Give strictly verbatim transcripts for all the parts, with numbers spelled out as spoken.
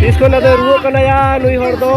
ᱛᱤᱥ ᱠᱷᱚᱱ ᱟᱫᱚᱭ ᱨᱩᱣᱟᱹᱜ ᱠᱟᱱᱟᱭᱟ ᱱᱩᱭ ᱦᱚᱲ ᱫᱚ?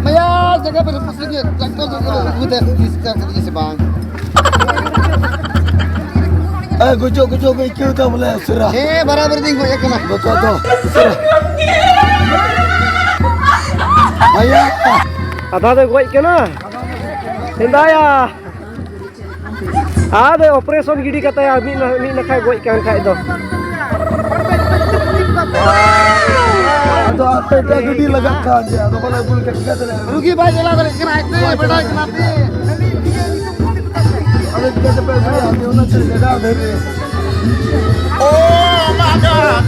ᱢᱟᱭᱟ, ᱡᱟᱭᱜᱟ ᱯᱮ ᱨᱟᱹᱯᱩᱫ ᱞᱟᱹᱜᱤᱫ, ᱴᱨᱟᱠᱴᱚᱨ ᱠᱚ ᱟᱹᱜᱩ ᱠᱟᱛᱮ ᱤᱥᱠᱟᱨ ᱠᱟᱛᱮ ᱥᱮ ᱵᱟᱝ? ᱮ, ᱜᱚᱡᱚᱜ, ᱜᱚᱡᱚᱜ ᱠᱚ ᱟᱹᱭᱠᱟᱹᱣ ᱫᱟ ᱵᱚᱞᱮ, ᱩᱥᱟᱹᱨᱟ᱾ ᱦᱮᱸ, ᱵᱟᱨᱟᱵᱟᱨᱤ ᱫᱤᱱ ᱜᱚᱡ ᱟᱠᱟᱱᱟ᱾ ᱜᱚᱡᱚᱜ ᱫᱚ, ᱩᱥᱟᱹᱨᱟ᱾ ᱟᱭᱟ᱾ ᱟᱫᱷᱟ ᱫᱚᱭ ᱜᱚᱡ ᱠᱟᱱᱟ᱾ ᱦᱮᱸᱫᱟᱭᱟ᱾ ᱟᱫᱚ operation ᱜᱤᱰᱤ ᱠᱟᱛᱟᱭᱟ, ᱢᱤᱫ ᱱᱟ-, ᱢᱤᱫ ᱱᱟᱠᱷᱟᱭ ᱜᱚᱡ ᱠᱟᱱ ᱠᱷᱟᱡ ᱫᱚ᱾ ᱟᱫᱚ ᱟᱯᱮ ᱮᱴᱟᱜ ᱜᱟᱹᱰᱤ ᱞᱟᱜᱟᱜ ᱠᱟᱱ ᱜᱮᱭᱟ, ᱟᱫᱚ ᱵᱚᱞᱮ ᱵᱚᱞ ᱠᱟᱹᱴᱤᱡ ᱠᱟᱛᱮ ᱞᱮ ᱨᱩᱜᱤ ᱵᱟᱭ ᱪᱟᱞᱟᱣ ᱫᱟᱲᱮᱭᱟᱜ ᱠᱟᱱᱟ, ᱟᱡ ᱛᱮ ᱵᱟᱰᱟᱭ ᱠᱟᱱᱟ ᱯᱮ᱾ ᱟᱫᱚ ᱪᱤᱠᱟᱹ ᱛᱮᱯᱮ ᱟᱹᱜᱩᱭᱟ? ᱟᱫᱚ ᱚᱱᱟ ᱛᱮ ᱡᱟᱭᱜᱟ ᱫᱷᱟᱹᱨᱤᱡ᱾ Oh my God!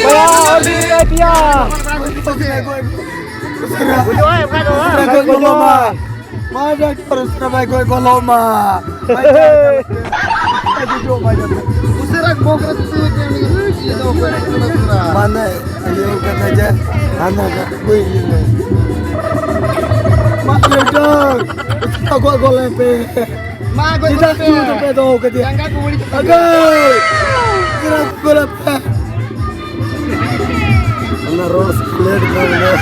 ᱵᱟᱭᱟ, ᱟᱹᱰᱤ ᱱᱟᱯᱟᱭ ᱯᱮᱭᱟ᱾ ᱜᱩᱡᱩᱜᱼᱟᱭ ᱚᱱᱠᱟ ᱫᱚ ᱵᱟᱝ᱾ ᱜᱩᱡᱩᱜᱼᱟ᱾ ᱰᱟᱠᱛᱟᱨ ᱩᱥᱟᱹᱨᱟ ᱵᱟᱭ ᱜᱚᱡ ᱵᱚᱞᱚᱜ ᱢᱟ᱾ ᱵᱟᱭ ᱜᱚᱡ ᱵᱚᱞᱚᱜ ᱢᱟ᱾ ᱩᱥᱟᱹᱨᱟ ᱵᱚᱠ ᱨᱮ ᱛᱩᱭ ᱠᱮ ᱩᱱᱤ ᱤᱭᱟᱹ ᱫᱚ ᱚᱠᱚᱭ ᱨᱮ ᱩᱥᱟᱹᱨᱟ᱾ ᱢᱟᱱᱮ ᱤᱭᱟᱹ ᱠᱟᱛᱮ ᱡᱮ ᱦᱟᱱᱟ ᱠᱟ ᱠᱩᱭ ᱞᱤᱞᱮ᱾ ᱢᱟ ᱰᱟᱠᱛᱟᱨ ᱩᱥᱟᱹᱨᱟ ᱜᱚᱡ ᱜᱚᱞᱮ ᱯᱮ᱾ ᱢᱟ ᱜᱚᱡ ᱪᱮᱫᱟᱜ ᱯᱮ᱾ ᱪᱩ ᱛᱮᱯᱮ ᱫᱚᱦᱚ ᱠᱟᱫᱮᱭᱟ? ᱡᱟᱸᱜᱟ ᱠᱚ ᱵᱟᱹᱲᱤᱡ ᱛᱟᱯᱮ᱾ ᱟᱜᱟᱹᱭ! ᱩᱥᱟᱹᱨᱟ ᱜᱚᱞᱮ ᱯᱮ᱾ ᱚᱱᱟ ᱨᱚᱲ ᱥᱤᱠᱷᱱᱟᱹᱛ ᱠᱟᱱ ᱜᱮᱭᱟ᱾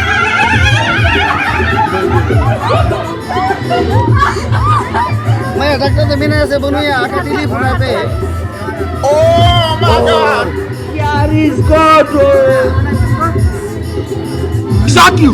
ᱢᱟᱭᱟ, ᱰᱟᱠᱛᱟᱨ ᱫᱚ ᱢᱮᱱᱟᱭᱟ ᱥᱮ ᱵᱟᱹᱱᱩᱭᱟ? ᱟᱠᱟ ᱴᱮᱞᱤᱯᱷᱳᱱ ᱟᱭ ᱯᱮ᱾ Oh my God! Here is God! Exactly!